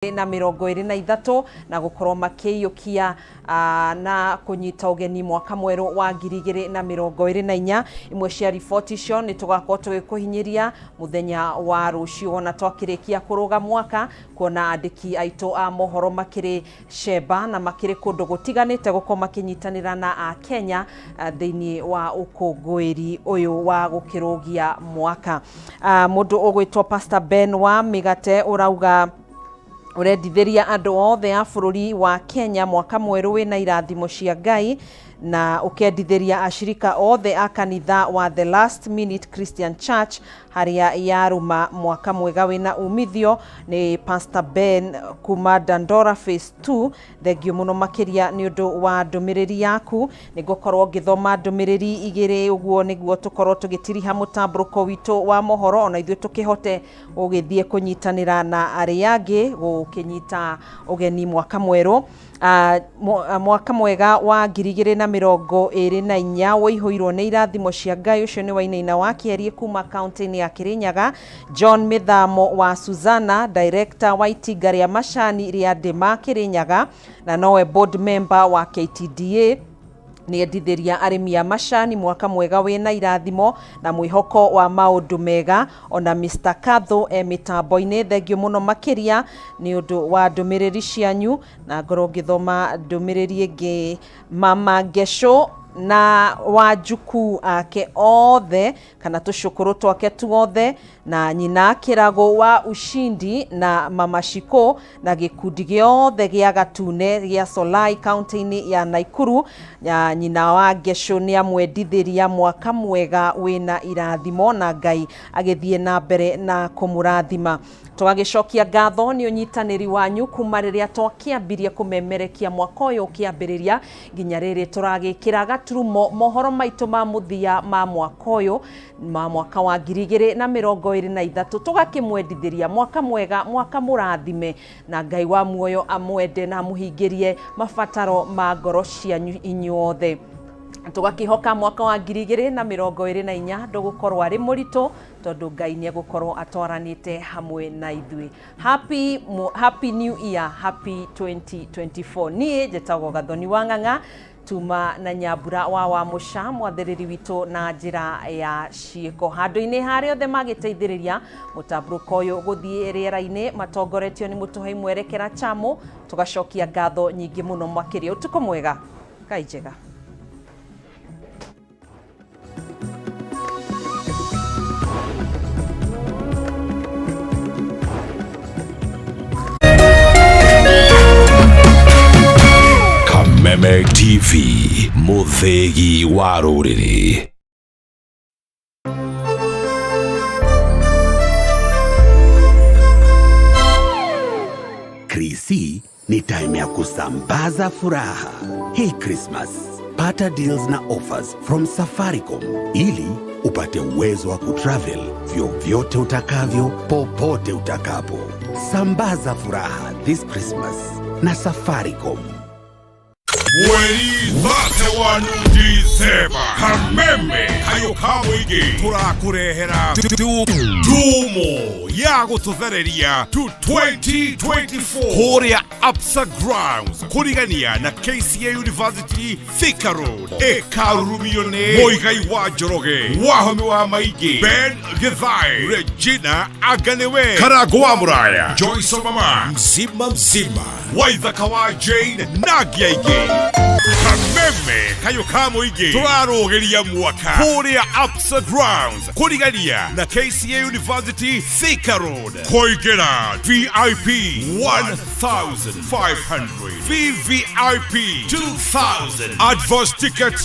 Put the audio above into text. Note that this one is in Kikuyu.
Na 23 na gũkorwo makĩiyũkia na kũnyita ũgeni mwaka mwerũ wa 2024. Imwe cia riboti icio nĩ tũgakorwo tũgĩkũhinyĩria mũthenya wa rũciũ ona twakĩrĩkia kũrũga mwaka, kuona andĩki aitũ a mohoro makĩrĩ cemba na makĩrĩ kũndũ gũtiganĩte gũkorwo makĩnyitanĩra na Akenya thĩinĩ wa ũkũngũĩri ũyũ wa gũkĩrũgia mwaka. Mũndũ ũgwĩtwo Pastor Ben wa Mĩgate ũrauga ũrendithĩria andũ othe a bũrũri wa Kenya mwaka mwerũ wĩna irathimo cia Ngai, na ũkendithĩria ashirika othe a kanitha wa The Last Minute Christian Church harĩa yarũma mwaka mwega wĩna umithio. Nĩ Pastor Ben kuma Dandora Phase 2. Thengio mũno makĩria nĩ ũndũ wa ndũmĩrĩri yaku. Nĩ ngũkorwo ngĩthoma ndũmĩrĩri igĩrĩ ũguo nĩguo tũkorwo tũgĩtiriha mũtambũrũko witũ wa mohoro, ona ithuĩ tũkĩhote gũgĩthiĩ kũnyitanĩra na arĩa angĩ gũkĩnyita ũgeni mwaka mwerũ. Mwaka mwega wa 2024 wĩihũirwo nĩ irathimo cia Ngai. Ũcio nĩ Wainaina wa Kĩerie kuma kaunti-inĩ ya Kĩrĩnyaga. John Mĩthamo wa Suzana, director wa itinga rĩa macani rĩa Ndĩma Kĩrĩnyaga, na nowe board member wa KTDA, nĩ endithĩria arĩmi a macani mwaka mwega wĩna irathimo na mwĩhoko wa maũndũ mega. Ona Mr Katho e mĩtambo-inĩ, thengio mũno makĩria nĩ ũndũ wa ndũmĩrĩri cianyu, na ngorwo ngĩthoma ndũmĩrĩri ĩngĩ. Mama Ngesho na wanjukuu ake othe kana tũcũkũrũ twake tuothe na nyina Kĩrago wa Ushindi na Mama Shiko na gĩkundi gĩothe gĩa Gatune gĩa Solai kaunti-inĩ ya Naikuru, na nyina wa Ngesho nĩ amwendithĩria mwaka mwega wĩna irathimo na Ngai agĩthiĩ na mbere na kũmũrathima. Tũgagĩcokia ngatho nĩ ũnyitanĩri wanyu kuma rĩrĩa twakĩambirie kũmemerekia mwaka ũyũ ũkĩambĩrĩria nginya rĩrĩ tũragĩkĩra gaturumo mohoro maitũ ma mũthia ma mwaka ũyũ, ma mwaka wa 2023. Tũgakĩmwendithĩria mwaka mwega, mwaka mũrathime, na Ngai wa muoyo amwende na amũhingĩrie mabataro ma ngoro cianyu inyuothe. Tũgakĩhoka mwaka wa 2024 ndũgũkorwo arĩ mũritũ, tondũ Ngai nĩ egũkorwo atwaranĩte hamwe na ithuĩ. Happy New Year, happy 2024. Niĩ njĩtagwo Gathoni wa Ng'ang'a, tuma na Nyambura wa Mũca, mwathĩrĩri witũ na njĩra ya ciĩko handũ-inĩ harĩa othe magĩteithĩrĩria mũtambũrũko ũyũ gũthiĩ rĩera-inĩ, matongoretio nĩ mũtũhei mwerekera Chamo. Tũgacokia ngatho nyingĩ mũno makĩria. Ũtukũ mwega, Ngai njega. Kameme TV, mũthĩgi wa rũrĩrĩ. Krisi ni time ya kusambaza furaha. Hii Christmas, pata deals na offers from Safaricom ili upate uwezo wa kutravel vyovyote utakavyo popote utakapo. Sambaza furaha this Christmas na Safaricom. Mweri 31 December, Kameme kayo ka mũingĩ tũrakũrehera ndumo ya gũtũthereria to 2024 kũrĩa Absa Grounds kũrigania na KCA University, Thika Road. Ĩkarurumio nĩ Mũigai wa Njoroge, Wahomi wa Maingĩ, Ben Githae, Regina Aganiwe, Karango wa Mũraya, Joyce Mama, Mzima Mzima, Waithaka wa Jane na angĩ aingĩ. Kameme kayo ka mũingĩ tũrarũgĩria mwaka kũrĩa Absa Grounds kũrigania na KCA University, Thika Road. Kũingĩra VIP 1500, VVIP 2000, advance tickets.